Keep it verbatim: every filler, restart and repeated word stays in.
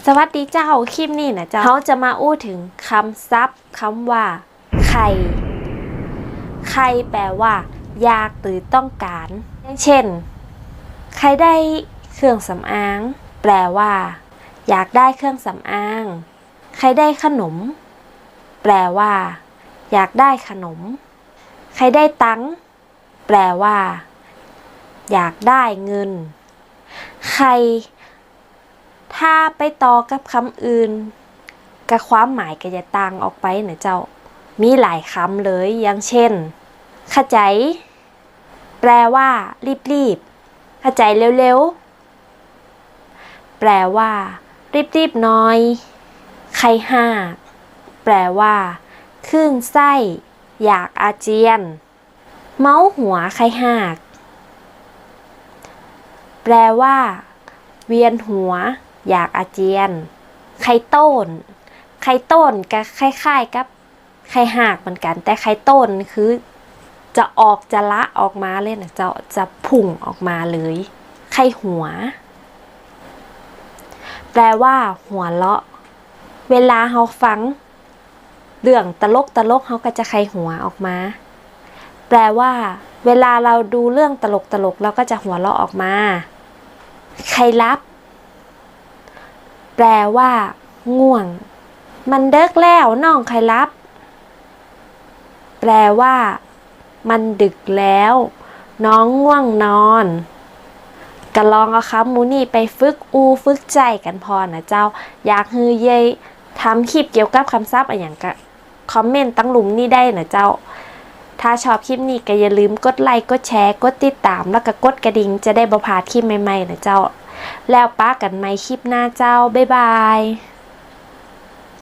สวัสดีเจ้า คลิปนี้นะเจ้า เฮาจะมาอู้เถิงกำศัพท์กำว่า ใค่ ใค่แปลว่า อยากหรือต้องการ อย่างเช่น ใค่ได้เครื่องสำอาง แปลว่า อยากได้เครื่องสำอาง ใค่ได้ขนม แปลว่า อยากได้ขนม ใค่ได้ตังค์ แปลว่า อยากได้เงิน ใค่ ถ้าไปต่อกับกำอื่น ก็ความหมายก็จะต่างออกไปนะเจ้า มีหลายกำเลย อย่างเช่น ขะใจ๋ แปลว่า รีบๆ ขะใจ๋เร็วๆ แปลว่า รีบๆ หน่อย ใค่ฮาก แปลว่า คลื่นไส้ อยากอาเจียน เมาหัว ใค่ฮาก แปลว่า เวียนหัว อยากอาเจียน ใค่โต้น ใค่โต้นก็คล้ายๆ กับ ใค่ฮากเหมือนกั๋น แต่ใค่โต้นคือ จะออก จะละออกมาเลยนะเจ้า จะพุ่งออกมาเลย ใค่หัว แปลว่า หัวเราะ เวลาเฮาฟังเรื่องตลกตลก เฮาก็จะใค่หัวออกมา แปลว่า เวลาเราดูเรื่องตลกตลก เราก็จะหัวเราะออกมา ใค่หลับ แปลว่า ง่วง มันเดิ็กแล้ว น้องใค่หลับ แปลว่า มันดึกแล้ว น้องง่วงนอน ก็ลองเอากำหมู่นี้ไปฝึกอู้ฝึกใจ๊กั๋นพ่องนะเจ้า อยากหื้อเย้ยทำคลิปเกี่ยวกับกำศัพท์อะหยังก็ คอมเมนต์ตังหลุมนี้ได้นะเจ้า ถ้าชอบคลิปนี้ก็อย่าลืมกดไลก์ กดแชร์ กดติดตาม แล้วก็กดกระดิ่ง จะได้บ่พลาดคลิปใหม่ๆ นะเจ้า แล้วปะกั๋นใหม่คลิปหน้าเจ้า บ๊ายบาย